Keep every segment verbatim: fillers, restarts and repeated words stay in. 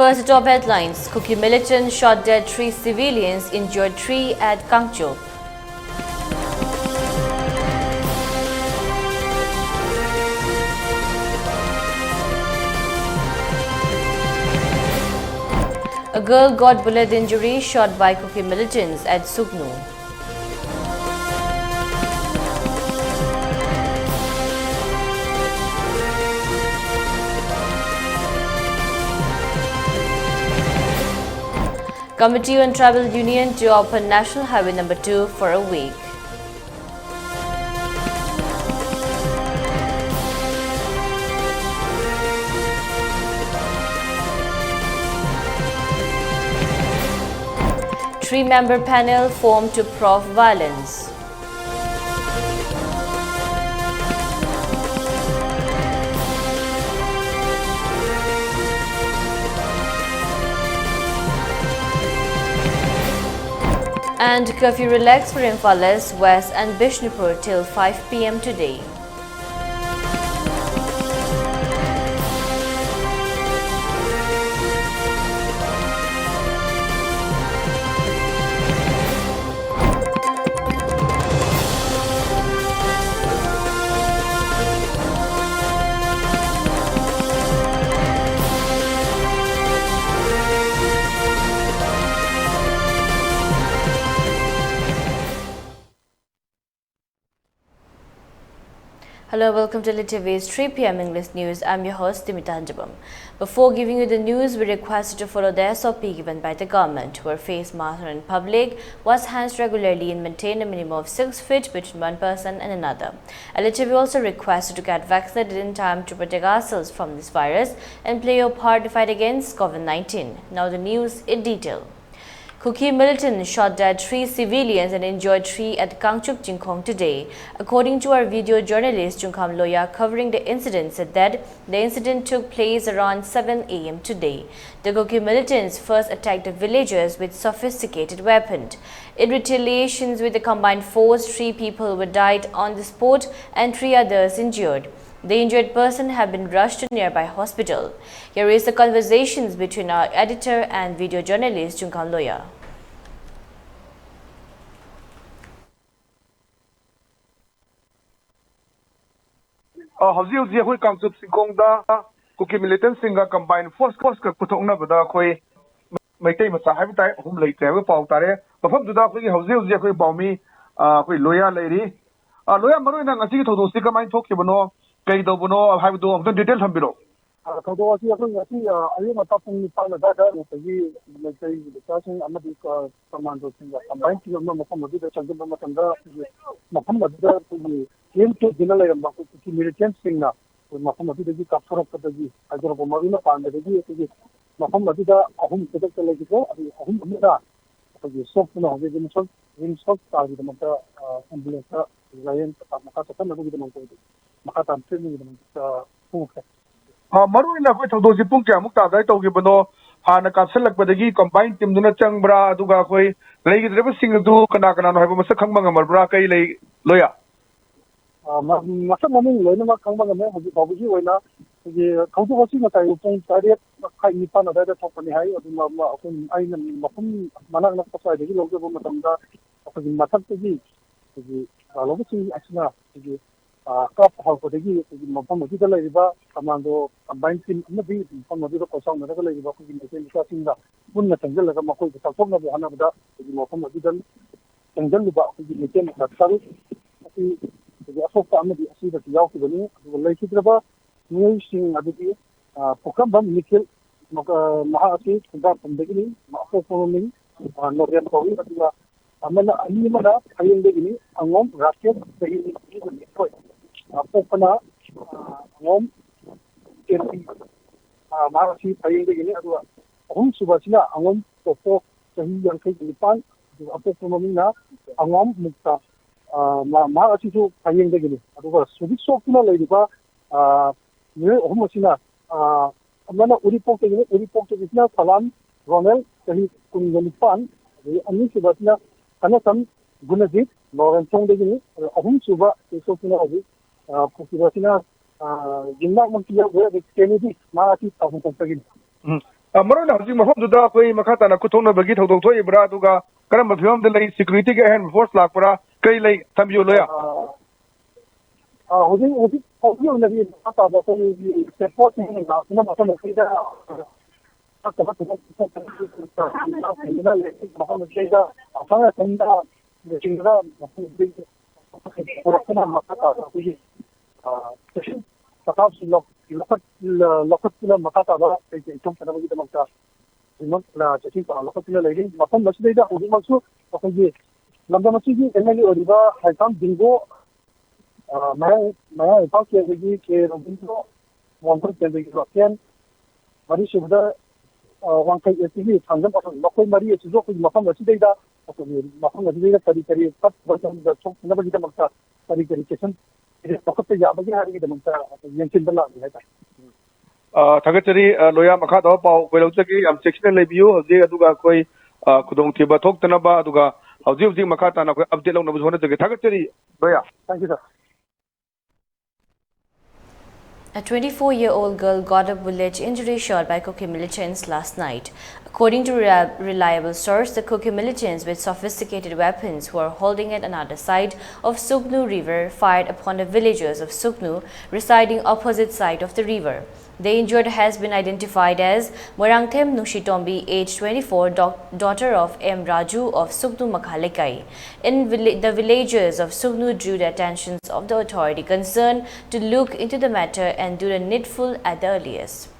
First, top headlines. Kuki militant shot dead three civilians, injured three at Kangchup. A girl got bullet injury shot by Kuki militants at Sugnu. Committee on Tribal Union to open National Highway number two for a week. Three-member panel formed to probe violence. And curfew relaxed for Imphal East, West and Bishnupur till five p m today. Hello, welcome to L T V's three p m English News. I'm your host, Dimita Hanjabam. Before giving you the news, we request you to follow the S O P given by the government, wear face masks in public, wash hands regularly, and maintain a minimum of six feet between one person and another. L T V also requests you to get vaccinated in time to protect ourselves from this virus and play your part to fight against COVID nineteen. Now the news in detail. Kuki militant shot dead three civilians and injured three at Kangchup Chingkhong today. According to our video journalist Chungkham Loya, covering the incident, said that the incident took place around seven a m today. The Kuki militants first attacked the villagers with sophisticated weapons. In retaliations with the combined force, three people were died on the spot and three others injured. The injured person have been rushed to nearby hospital. Here is the conversations between our editor and video journalist Chungkham Loya. ꯑ, ꯍꯧꯖꯤꯛ ꯍꯧꯖꯤꯛ ꯑꯩꯈꯣꯏ ꯀꯥꯡꯆꯨꯞ ꯆꯤꯡꯈꯣꯡꯗ ꯀꯨꯀꯤ ꯃꯤꯂꯤꯇꯦꯟꯁꯤꯡꯒ combine force, ꯐꯣꯔꯁꯀ ꯄꯨꯊꯣꯛꯅꯕꯗ ꯑꯩꯈꯣꯏ ꯃꯩꯇꯩ ꯃꯆꯥ ꯍꯥꯏꯕ ꯇꯥꯏ, ꯑꯍꯨꯝ ꯂꯩꯇ꯭ꯔꯦ ꯍꯥꯏꯕ ꯄꯥꯎ ꯇꯥꯔꯦ꯫ ꯃꯐꯝꯗꯨꯗ ꯑꯩꯈꯣꯏꯒꯤ ꯍꯧꯖꯤꯛ ꯍꯧꯖꯤꯛ ꯑꯩꯈꯣꯏ ꯄꯥꯎꯃꯤ, ꯑ, ꯑꯩꯈꯣꯏ ꯂꯣꯌꯥ ꯂꯩꯔꯤ꯫ ꯑ, ꯂꯣꯌꯥ, ꯃꯔꯨ ꯑꯣꯏꯅ ꯉꯁꯤꯒꯤ ꯊꯧꯗꯣꯛꯁꯤ ꯀꯃꯥꯏꯅ ꯊꯣꯛꯈꯤꯕꯅꯣ, ꯀꯩꯗꯧꯕꯅꯣ ꯍꯥꯏꯕꯗꯣ ꯑꯃꯨꯛꯇꯪ ꯗꯤꯇꯦꯜ ꯊꯝꯕꯤꯔꯛꯑꯣ꯫ ꯑ, ꯊꯧꯗꯣꯛ ꯑꯁꯤ ꯑꯩꯈꯣꯏ ꯉꯁꯤ, ꯑ, ꯑꯌꯨꯛ ꯉꯟꯇꯥ ꯄꯨꯡ ꯅꯤꯄꯥꯟ ꯑꯗꯨꯋꯥꯏꯗ ꯉꯁꯥꯏꯒꯤ ꯃꯩꯇꯩ ꯃꯆꯥꯁꯤꯡ ꯑꯃꯗꯤ, ꯑ, ꯀꯃꯥꯟꯗꯣꯁꯤꯡꯒ ꯀꯝꯕꯥꯏꯟ ꯇꯤꯝ ꯑꯃ ꯃꯐꯝ ꯑꯗꯨꯗ ꯆꯪꯁꯤꯟꯕ ꯃꯇꯝꯗ, ꯑꯩꯈꯣꯏꯒꯤ ꯃꯐꯝ ꯑꯗꯨꯗ ꯑꯩꯈꯣꯏꯒꯤ ꯀꯦꯝ ꯇꯧꯗꯨꯅ ꯂꯩꯔꯝꯕ ꯑꯩꯈꯣꯏ ꯀꯨꯀꯤ ꯃꯤꯂꯤꯇꯦꯟꯁꯤꯡꯅ ꯑꯩꯈꯣꯏ ꯃꯐꯝ ꯑꯗꯨꯗꯒꯤ ꯀꯥꯞꯊꯣꯔꯛꯄꯗꯒꯤ, ꯍꯥꯏꯗꯣꯔꯛꯄ ꯃꯔꯨꯅ ꯄꯥꯟꯕꯗꯒꯤ ꯑꯩꯈꯣꯏꯒꯤ ꯃꯐꯝ ꯑꯗꯨꯗ ꯑꯍꯨꯝ ꯈꯨꯗꯛꯇ ꯂꯩꯈꯤꯗ꯭ꯔꯦ꯫ ꯑꯗꯨ ꯑꯍꯨꯝ ꯑꯃꯅ ꯑꯩꯈꯣꯏꯒꯤ ꯁꯣꯛꯇꯨꯅ ꯍꯧꯖꯤꯛ ꯔꯤꯝꯁ ꯍꯣꯁ-, ꯔꯤꯝꯁ ꯍꯣꯁꯄꯤꯇꯥꯜꯒꯤꯗꯃꯛꯇ, ꯑ, ꯑꯦꯝꯕꯨꯂꯦꯟꯁꯇ ꯂꯥꯌꯦꯡ ꯃꯈꯥ ꯆꯠꯊꯅꯕꯒꯤꯗꯃꯛꯇ ꯃꯈꯥ ꯇꯥꯅ ꯇ꯭ꯔꯤꯠꯃꯦꯟꯒꯤꯗꯃꯛꯇ ꯄꯨꯈ꯭ꯔꯦ꯫ ꯑ, ꯃꯔꯨ ꯑꯣꯏꯅ ꯑꯩꯈꯣꯏ ꯊꯧꯗꯣꯛꯁꯤ ꯄꯨꯡ ꯀꯌꯥꯃꯨꯛ ꯇꯥꯗꯥꯏ ꯇꯧꯈꯤꯕꯅꯣ? ꯍꯥꯟꯅ ꯀꯥꯞꯁꯤꯜꯂꯛꯄꯗꯒꯤ ꯀꯝꯕꯥꯏꯟ ꯇꯤꯝꯗꯨꯅ ꯆꯪꯕ꯭ꯔꯥ? ꯑꯗꯨꯒ ꯑꯩꯈꯣꯏ ꯂꯩꯈꯤꯗ꯭ꯔꯕꯁꯤꯡ ꯑꯗꯨ ꯀꯅꯥ ꯀꯅꯥꯅꯣ ꯍꯥꯏꯕ ꯃꯁꯛ ꯈꯪꯕ ꯉꯝꯃꯕ꯭ꯔꯥ? ꯀꯩ ꯂꯩ, ꯂꯣꯌꯥ? ꯑ, ꯃ-, ꯃꯁꯛ ꯃꯃꯤꯡ ꯂꯣꯏꯅꯃꯛ ꯈꯪꯕ ꯉꯝꯃꯦ꯫ ꯍꯧꯖꯤꯛ ꯐꯥꯎꯕꯒꯤ ꯑꯣꯏꯅ ꯑꯩꯈꯣꯏꯒꯤ ꯊꯧꯗꯣꯛ ꯑꯁꯤ ꯉꯁꯥꯏ ꯄꯨꯡ ꯇꯔꯦꯠ ꯃꯈꯥꯏ, ꯅꯤꯄꯥꯟ ꯑꯗꯨꯋꯥꯏꯗ ꯊꯣꯛꯄꯅꯤ ꯍꯥꯏ꯫ ꯑꯗꯨ ꯃ-, ꯃ-, ꯑꯩꯈꯣꯏ, ꯑꯩꯅ ꯃꯐꯝ ꯃꯅꯥꯛ ꯅꯛꯄ ꯁ꯭ꯋꯥꯏꯗꯒꯤ ꯂꯧꯖꯕ ꯃꯇꯝꯗ ꯑꯩꯈꯣꯏꯒꯤ ꯃꯊꯛꯇꯒꯤ ꯑꯩꯈꯣꯏꯒꯤ ꯂꯥꯜꯍꯧꯕꯁꯤꯡ ꯑꯁꯤꯅ ꯑꯩꯈꯣꯏꯒꯤ, ꯑ, ꯀꯥꯞꯄ ꯍꯧꯔꯛꯄꯗꯒꯤ ꯑꯩꯈꯣꯏꯒꯤ ꯃꯐꯝ ꯑꯁꯤꯗ ꯂꯩꯔꯤꯕ ꯀꯃꯥꯟꯗꯣ ꯀꯝꯕꯥꯏꯟ ꯇꯤꯝ ꯑꯃꯗꯤ ꯃꯐꯝ ꯑꯗꯨꯗ ꯈꯣꯡꯁꯥꯎꯅꯔꯒ ꯂꯩꯔꯤꯕ ꯑꯩꯈꯣꯏꯒꯤ ꯃꯩꯇꯩ ꯃꯆꯥꯁꯤꯡꯒ ꯄꯨꯟꯅ ꯆꯪꯁꯤꯜꯂꯒ ꯃꯈꯣꯏꯕꯨ ꯀꯥꯞꯊꯣꯛꯅꯕ ꯍꯣꯠꯅꯕꯗ ꯑꯩꯈꯣꯏꯒꯤ ꯃꯐꯝ ꯑꯗꯨꯗ ꯆꯪꯁꯤꯜꯂꯨꯕ ꯑꯩꯈꯣꯏꯒꯤ ꯃꯩꯇꯩ ꯃꯆꯥ ꯇꯔꯨꯛ ꯑꯁꯤ ꯑꯩꯈꯣꯏꯒꯤ ꯑꯁꯣꯛꯄ ꯑꯃꯗꯤ ꯑꯁꯤꯕꯁꯨ ꯌꯥꯎꯈꯤꯕꯅꯤ꯫ ꯑꯗꯨꯒ ꯂꯩꯈꯤꯗ꯭ꯔꯕ ꯃꯤꯑꯣꯏꯁꯤꯡ ꯑꯗꯨꯗꯤ, ꯑ, ꯄꯨꯈ꯭ꯔꯝꯕꯝ ꯅꯤꯈꯤꯜ, ꯃ-, ꯑ, ꯃꯍꯥꯛ ꯑꯁꯤ ꯈꯣꯡꯖꯥꯝꯄꯝꯗꯒꯤꯅꯤ, ꯑꯄꯣꯛꯄ ꯃꯃꯤꯡ, ꯑ, ꯅꯣꯕꯦꯜ ꯀꯧꯏ꯫ ꯑꯗꯨꯒ ꯑꯃꯅ, ꯑꯅꯤ ꯑꯃꯅ ꯐꯌꯦꯡꯗꯒꯤꯅꯤ, ꯑꯉꯣꯝ ꯔꯥꯀꯦꯁ, ꯆꯍꯤ ꯅꯤꯐꯨ ꯅꯤꯊꯣꯏ, ꯑ, ꯄꯣꯛꯄꯅ, ꯑ, ꯑꯉꯣꯝ ꯀꯦꯟꯕꯤ, ꯑ, ꯃꯍꯥꯛ ꯑꯁꯤ ꯐꯌꯦꯡꯗꯒꯤꯅꯤ꯫ ꯑꯗꯨꯒ ꯑꯍꯨꯝꯁꯨꯕ ꯑꯁꯤꯅ ꯑꯉꯣꯝ ꯇꯣꯞꯄꯣ, ꯆꯍꯤ ꯌꯥꯡꯈꯩꯒ ꯅꯤꯄꯥꯟ, ꯑꯗꯨꯒ ꯑꯄꯣꯛꯄ ꯃꯃꯤꯡꯅ ꯑꯉꯣꯝ ꯃꯨꯛꯇ, ꯑ, ꯃ-, ꯃꯍꯥꯛ ꯑꯁꯤꯁꯨ ꯐꯌꯦꯡꯗꯒꯤꯅꯤ꯫ ꯑꯗꯨꯒ ꯁꯨꯕꯤꯛ ꯁꯣꯛꯇꯨꯅ ꯂꯩꯔꯤꯕ, ꯑ, ꯃꯤꯑꯣꯏ ꯑꯍꯨꯝ ꯑꯁꯤꯅ, ꯑ, ꯑꯃꯅ ꯎꯔꯤꯄꯣꯛꯇꯒꯤꯅꯤ, ꯎꯔꯤꯄꯣꯛꯇꯒꯤꯁꯤꯅ ꯁꯂꯥꯝ ꯔꯣꯃꯦꯜ, ꯆꯍꯤ ꯀꯨꯟꯒ ꯅꯤꯄꯥꯟ, ꯑꯗꯒꯤ ꯑꯅꯤꯁꯨꯕꯁꯤꯅ ꯁꯅꯁꯝ ꯒꯨꯅꯖꯤꯠ, ꯂꯣꯔꯦꯟꯁꯣꯡꯗꯒꯤꯅꯤ꯫ ꯑꯗ ꯑꯍꯨꯝꯁꯨꯕ ꯁꯤꯁꯣꯁꯤꯅ ꯍꯧꯖꯤꯛ, ꯑ, ꯄꯨꯈꯤꯕꯁꯤꯅ ꯌꯨꯝꯅꯥꯛꯃꯛꯇꯤ ꯌꯧꯗ꯭ꯔꯦ, ꯑꯗꯨ ꯀꯦꯅꯦꯗꯤ ꯃꯍꯥꯛꯀꯤ ꯄꯥꯎꯈꯨꯝ ꯈꯛꯇꯒꯤꯅꯤ꯫ ꯎꯝ꯫ ꯑ, ꯃꯔꯨ ꯑꯣꯏꯅ ꯍꯧꯖꯤꯛ ꯃꯐꯝꯗꯨꯗ ꯑꯩꯈꯣꯏ ꯃꯈꯥ ꯇꯥꯅ ꯈꯨꯠꯊꯣꯛꯅꯕꯒꯤ ꯊꯧꯗꯣꯛ ꯊꯣꯛꯏꯕ꯭ꯔꯥ, ꯑꯗꯨꯒ ꯀꯔꯝꯕ ꯐꯤꯕꯝꯗ ꯂꯩ? ꯁꯦꯀ꯭ꯌꯨꯔꯤꯇꯤꯒꯤ ꯑꯍꯦꯟꯕ ꯐꯣꯔꯁ ꯂꯥꯛꯄ꯭ꯔꯥ? ꯀꯔꯤ ꯂꯩ? ꯊꯝꯕꯤꯌꯨ, ꯂꯣꯌꯥ꯫ ꯑ, ꯑ, ꯍꯧꯖꯤꯛ ꯍꯧꯖꯤꯛ ꯍꯧꯖꯤꯛ ꯑꯣꯏꯅꯗꯤ ꯃꯈꯥ ꯇꯥꯕ ꯑꯩꯈꯣꯏꯒꯤ ꯆꯦꯛꯄꯣꯁꯁꯤꯡ ꯂꯥꯛꯇꯨꯅ ꯃꯐꯝ ꯑꯁꯤꯗ ꯐꯠꯇꯕ ꯊꯕꯛ ꯃꯐꯝ ꯑꯁꯤꯗ ꯑꯁꯪ ꯑꯁꯪꯗ ꯂꯩꯁꯤꯡꯗꯨꯅ ꯃꯐꯝ ꯑꯁꯤꯗ ꯄꯨꯔꯛꯇꯨꯅ ꯃꯈꯥ ꯇꯥꯕ ꯑꯩꯈꯣꯏꯒꯤ, ꯑ, ꯆꯦꯛꯁꯤꯟ ꯊꯧꯔꯥꯡꯁꯤꯡ ꯂꯧ-, ꯂꯧꯈꯠ-, ꯂꯧꯈꯠꯇꯨꯅ ꯃꯈꯥ ꯇꯥꯕ ꯀꯩ ꯀꯩ ꯊꯣꯛꯇꯅꯕꯒꯤꯗꯃꯛꯇ ꯍꯧꯖꯤꯛꯃꯛ, ꯑ, ꯆꯦꯛꯁꯤꯟ ꯊꯧꯔꯥꯡ ꯂꯧꯈꯠꯇꯨꯅ ꯂꯩꯔꯤ꯫ ꯃꯐꯝ ꯑꯁꯤꯗꯩꯗ ꯍꯧꯖꯤꯛꯃꯛꯁꯨ ꯑꯩꯈꯣꯏꯒꯤ ꯂꯝꯗꯝ ꯑꯁꯤꯒꯤ ꯑꯦꯝ ꯑꯦꯜ ꯑꯦ ꯑꯣꯏꯔꯤꯕ ꯍꯩꯐꯥꯝ ꯗꯤꯡꯒꯣ, ꯑ, ꯃꯌꯥꯡ, ꯃꯌꯥꯡ ꯏꯝꯐꯥꯜ ꯀꯦꯟꯗ꯭ꯔꯒꯤ ꯀꯦ ꯔꯣꯕꯤꯟꯗ꯭ꯔꯣ, ꯋꯥꯡꯈꯨꯜ ꯀꯦꯟꯗ꯭ꯔꯒꯤ ꯔꯣꯁꯦꯟ, ꯃꯔꯤꯁꯨꯕꯗ, ꯑ, ꯋꯥꯡꯈꯩ ꯑꯦꯁ ꯇꯤꯒꯤ ꯊꯥꯡꯖꯝ ꯑꯁꯣꯝ, ꯃꯈꯣꯏ ꯃꯔꯤ ꯑꯁꯤꯁꯨ ꯑꯩꯈꯣꯏꯒꯤ ꯃꯐꯝ ꯑꯁꯤꯗꯩꯗ, ꯑꯩꯈꯣꯏꯒꯤ ꯃꯐꯝ ꯑꯁꯤꯗꯩꯗ ꯀꯔꯤ ꯀꯔꯤ ꯐꯠꯇꯕ ꯊꯣꯛꯇꯅꯕꯒꯤꯗꯃꯛꯇ ꯀꯔꯤ ꯀꯔꯤ ꯆꯦꯛꯁꯤꯟ ꯂꯧꯈꯠꯄ ꯌꯥꯕꯒꯦ ꯍꯥꯏꯕꯒꯤꯗꯃꯛꯇ ꯌꯦꯡꯁꯤꯟꯕ ꯂꯥꯛꯂꯤ ꯍꯥꯏꯇꯥꯔꯦ꯫ ꯑ, ꯊꯥꯒꯠꯆꯔꯤ, ꯑ, ꯂꯣꯌꯥ꯫ ꯃꯈꯥ ꯇꯥꯕ ꯄꯥꯎ ꯑꯩꯈꯣꯏ ꯂꯧꯖꯒꯦ꯫ ꯌꯥꯝ ꯆꯦꯛꯁꯤꯟꯅ ꯂꯩꯕꯤꯌꯨ ꯍꯧꯖꯤꯛ, ꯑꯗꯨꯒ ꯑꯩꯈꯣꯏ, ꯑ, ꯈꯨꯗꯣꯡꯊꯤꯕ ꯊꯣꯛꯇꯅꯕ, ꯑꯗꯨꯒ ꯍꯧꯖꯤꯛ ꯍꯧꯖꯤꯛ ꯃꯈꯥ ꯇꯥꯅ ꯑꯩꯈꯣꯏ ꯑꯞꯗꯦꯠ ꯂꯧꯅꯕꯁꯨ ꯍꯣꯠꯅꯖꯒꯦ꯫ ꯊꯥꯒꯠꯆꯔꯤ, ꯂꯣꯌꯥ꯫ Thank you, sir. A twenty-four-year-old girl got a bullet injury shot by Kuki militants last night. According to reli- reliable source, the Kuki militants with sophisticated weapons who are holding at another side of Sugnu River fired upon the villagers of Sugnu residing opposite side of the river. The injured has been identified as Moirangthem Nungshitombi, age twenty-four, doc- daughter of M Raju of Sugnu Makha Lekai. In vill- the villagers of Sugnu drew the attentions of the authority concerned to look into the matter and do the needful at the earliest.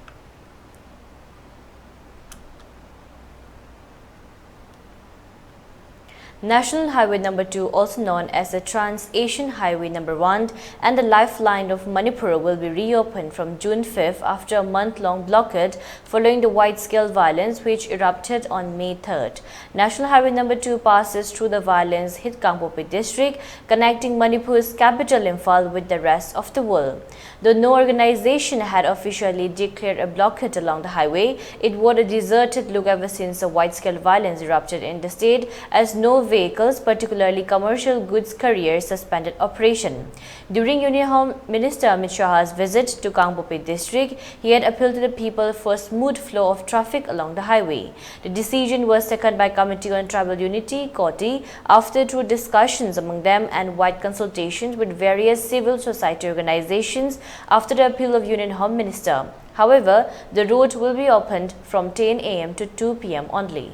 National Highway number two, also known as the Trans-Asian Highway number one and the lifeline of Manipur, will be reopened from June fifth after a month-long blockade following the wide-scale violence which erupted on May third. National Highway number two passes through the violence-hit Kangpokpi district, connecting Manipur's capital Imphal with the rest of the world. Though no organization had officially declared a blockade along the highway, it wore a deserted look ever since the wide-scale violence erupted in the state, as no vehicles, particularly commercial goods carriers, suspended operation. During Union Home Minister Amit Shah's visit to Kangpokpi district, he had appealed to the people for smooth flow of traffic along the highway. The decision was seconded by Committee on Tribal Unity, COTI, after through discussions among them and wide consultations with various civil society organizations after the appeal of Union Home Minister. However, the road will be opened from ten a m to two p m only.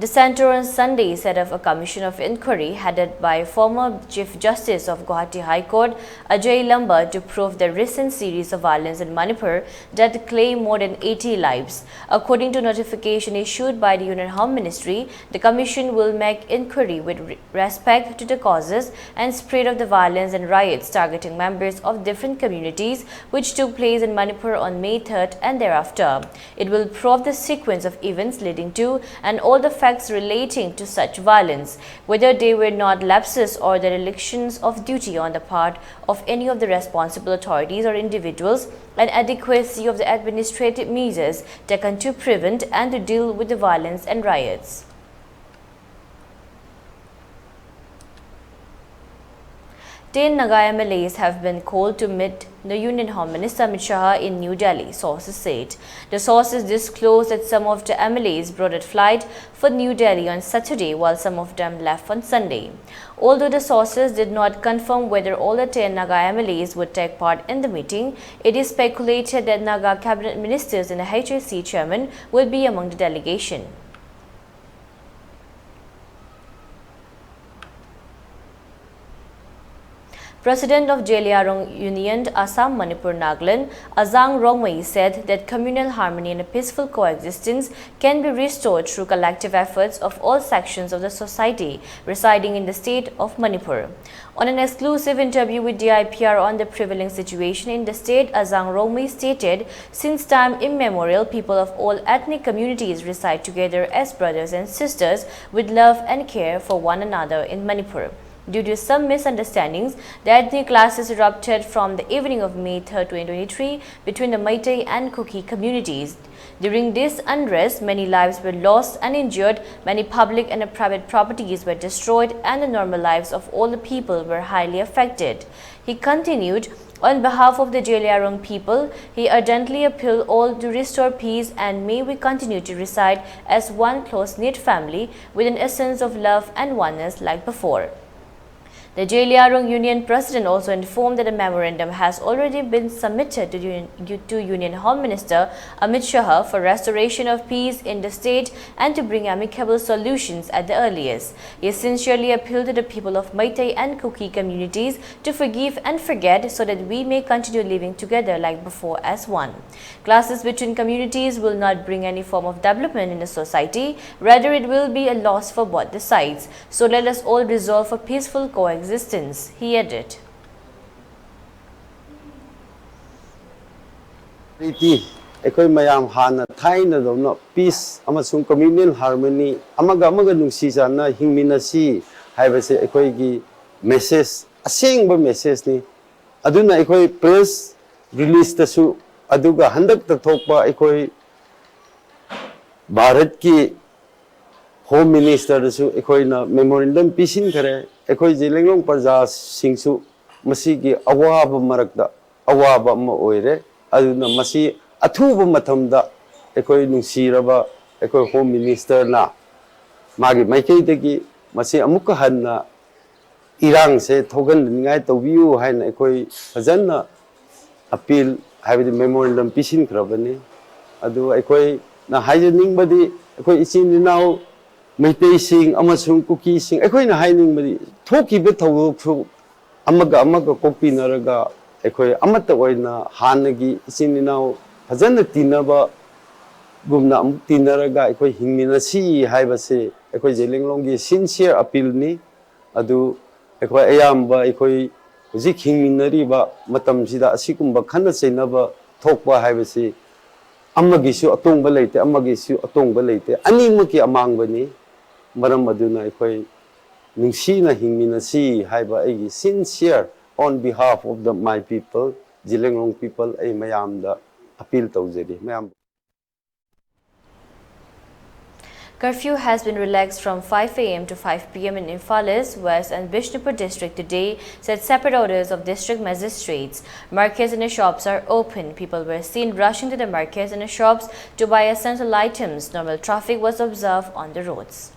The centre on Sunday set up a commission of inquiry headed by former Chief Justice of Guwahati High Court Ajay Lambar to probe the recent series of violence in Manipur that claim more than eighty lives. According to notification issued by the Union Home Ministry, the commission will make inquiry with re- respect to the causes and spread of the violence and riots targeting members of different communities which took place in Manipur on May third and thereafter. It will probe the sequence of events leading to and all the facts relating to such violence, whether they were not lapses or derelictions of duty on the part of any of the responsible authorities or individuals, and adequacy of the administrative measures taken to prevent and to deal with the violence and riots. Ten Naga M L As have been called to meet the Union Home Minister Amit Shah in New Delhi, sources said. The sources disclosed that some of the M L As boarded flight for New Delhi on Saturday, while some of them left on Sunday. Although the sources did not confirm whether all the ten Naga M L As would take part in the meeting, it is speculated that Naga cabinet ministers and the H A C chairman will be among the delegation. President of Zeliangrong Union, Assam, Manipur, Nagaland, Azang Rongmei said that communal harmony and a peaceful coexistence can be restored through collective efforts of all sections of the society residing in the state of Manipur. On an exclusive interview with D I P R on the prevailing situation in the state, Azang Rongmei stated, since time immemorial, people of all ethnic communities reside together as brothers and sisters with love and care for one another in Manipur. Due to some misunderstandings, the ethnic clashes erupted from the evening of May third, twenty twenty-three, between the Meitei and Kuki communities. During this unrest, many lives were lost and injured, many public and private properties were destroyed, and the normal lives of all the people were highly affected. He continued, on behalf of the Zeliangrong people, he urgently appeal all to restore peace, and may we continue to reside as one close-knit family with an essence of love and oneness like before. The Zeliangrong Union President also informed that a memorandum has already been submitted to, Union, to Union Home Minister Amit Shah for restoration of peace in the state and to bring amicable solutions at the earliest. He sincerely appealed to the people of Meitei and Kuki communities to forgive and forget so that we may continue living together like before as one. Clashes between communities will not bring any form of development in the society, rather it will be a loss for both the sides. So let us all resolve for peaceful coexistence, he added. Riti ꯑꯩꯈꯣꯏ ꯃꯌꯥꯝ ꯍꯥꯟꯅ ꯊꯥꯏꯅꯗꯧꯅ piece ꯑꯃꯁꯨꯡ ꯀꯝꯃ꯭ꯌꯨꯅꯦꯜ harmony, ꯑꯃꯒ ꯑꯃꯒ ꯅꯨꯡꯁꯤ ꯆꯥꯟꯅ ꯍꯤꯡꯃꯤꯟꯅꯁꯤ ꯍꯥꯏꯕꯁꯦ ꯑꯩꯈꯣꯏꯒꯤ ꯃꯦꯁꯦꯖ, ꯑꯁꯦꯡꯕ ꯃꯦꯁꯦꯖꯅꯤ꯫ ꯑꯗꯨꯅ ꯑꯩꯈꯣꯏ ꯄ꯭ꯔꯦꯁ ꯔꯤꯂꯤꯖꯇꯁꯨ, ꯑꯗꯨꯒ ꯍꯟꯗꯛꯇ ꯊꯣꯛꯄ ꯑꯩꯈꯣꯏ ꯚꯥꯔꯠꯀꯤ ꯍꯣꯝ ꯃꯤꯅꯤꯁꯇꯔꯗꯁꯨ ꯑꯩꯈꯣꯏꯅ ꯃꯦꯃꯣꯔꯦꯟꯗꯝ ꯄꯤꯁꯤꯟꯈꯔꯦ꯫ ꯑꯩꯈꯣꯏ ꯖꯦꯂꯤꯌꯥꯡꯔꯣꯡ ꯄ꯭ꯔꯖꯥꯁꯤꯡꯁꯨ ꯃꯁꯤꯒꯤ ꯑꯋꯥꯕ ꯃꯔꯛꯇ ꯑꯋꯥꯕ ꯑꯃ ꯑꯣꯏꯔꯦ꯫ ꯑꯗꯨꯅ ꯃꯁꯤ ꯑꯊꯨꯕ ꯃꯇꯝꯗ ꯑꯩꯈꯣꯏ ꯅꯨꯡꯁꯤꯔꯕ ꯑꯩꯈꯣꯏ ꯍꯣꯝ ꯃꯤꯅꯤꯁꯇꯔꯅ ꯃꯥꯒꯤ ꯃꯥꯏꯀꯩꯗꯒꯤ ꯃꯁꯤ ꯑꯃꯨꯛꯀ ꯍꯟꯅ ꯏꯔꯥꯡꯁꯦ ꯊꯣꯛꯍꯟꯗꯅꯤꯡꯉꯥꯏ ꯇꯧꯕꯤꯌꯨ ꯍꯥꯏꯅ ꯑꯩꯈꯣꯏ ꯐꯖꯅ ꯑꯄꯤꯜ, ꯍꯥꯏꯕꯗꯤ ꯃꯦꯃꯣꯔꯦꯟꯗꯝ ꯄꯤꯁꯤꯟꯈ꯭ꯔꯕꯅꯤ꯫ ꯑꯗꯨ ꯑꯩꯈꯣꯏꯅ ꯍꯥꯏꯖꯅꯤꯡꯕꯗꯤ, ꯑꯩꯈꯣꯏ ꯏꯆꯤꯟ ꯏꯅꯥꯎ ꯃꯩꯇꯩꯁꯤꯡ ꯑꯃꯁꯨꯡ ꯀꯨꯀꯤꯁꯤꯡ, ꯑꯩꯈꯣꯏꯅ ꯍꯥꯏꯅꯤꯡꯕꯗꯤ, ꯊꯣꯛꯈꯤꯕ ꯊꯧꯗꯣꯛꯁꯨ ꯑꯃꯒ ꯑꯃꯒ ꯀꯣꯛꯄꯤꯅꯔꯒ ꯑꯩꯈꯣꯏ ꯑꯃꯠꯇ ꯑꯣꯏꯅ ꯍꯥꯟꯅꯒꯤ ꯏꯆꯤꯟ ꯏꯅꯥꯎ ꯐꯖꯅ ꯇꯤꯟꯅꯕꯒꯨꯝꯅ ꯑꯃꯨꯛ ꯇꯤꯟꯅꯔꯒ ꯑꯩꯈꯣꯏ ꯍꯤꯡꯃꯤꯟꯅꯁꯤ ꯍꯥꯏꯕꯁꯤ ꯑꯩꯈꯣꯏ ꯖꯦꯂꯦꯡꯂꯣꯡꯒꯤ sincere appealꯅꯤ꯫ ꯑꯗꯨ ꯑꯩꯈꯣꯏ ꯑꯌꯥꯝꯕ ꯑꯩꯈꯣꯏ ꯍꯧꯖꯤꯛ ꯍꯤꯡꯃꯤꯟꯅꯔꯤꯕ ꯃꯇꯝꯁꯤꯗ ꯑꯁꯤꯒꯨꯝꯕ ꯈꯠꯅ ꯆꯩꯅꯕ ꯊꯣꯛꯄ ꯍꯥꯏꯕꯁꯤ ꯑꯃꯒꯤꯁꯨ ꯑꯇꯣꯡꯕ ꯂꯩꯇꯦ, ꯑꯃꯒꯤꯁꯨ ꯑꯇꯣꯡꯕ ꯂꯩꯇꯦ, ꯑꯅꯤꯃꯛꯀꯤ ꯑꯃꯥꯡꯕꯅꯤ꯫ ꯃꯔꯝ ꯑꯗꯨꯅ ꯑꯩꯈꯣꯏ ꯅꯨꯡꯁꯤꯅ ꯍꯤꯡꯃꯤꯟꯅꯁꯤ ꯍꯥꯏꯕ ꯑꯩꯒꯤ sincere on behalf of the my people, Zeliangrong people, ꯑꯩ ꯃꯌꯥꯝꯗ appeal ꯇꯧꯖꯔꯤ꯫ ꯃꯌꯥꯝ Curfew has been relaxed from five a m to five p m in Imphal East, West and Bishnupur district today, said separate orders of district magistrates. Markets and shops are open. People were seen rushing to the markets and shops to buy essential items. Normal traffic was observed on the roads.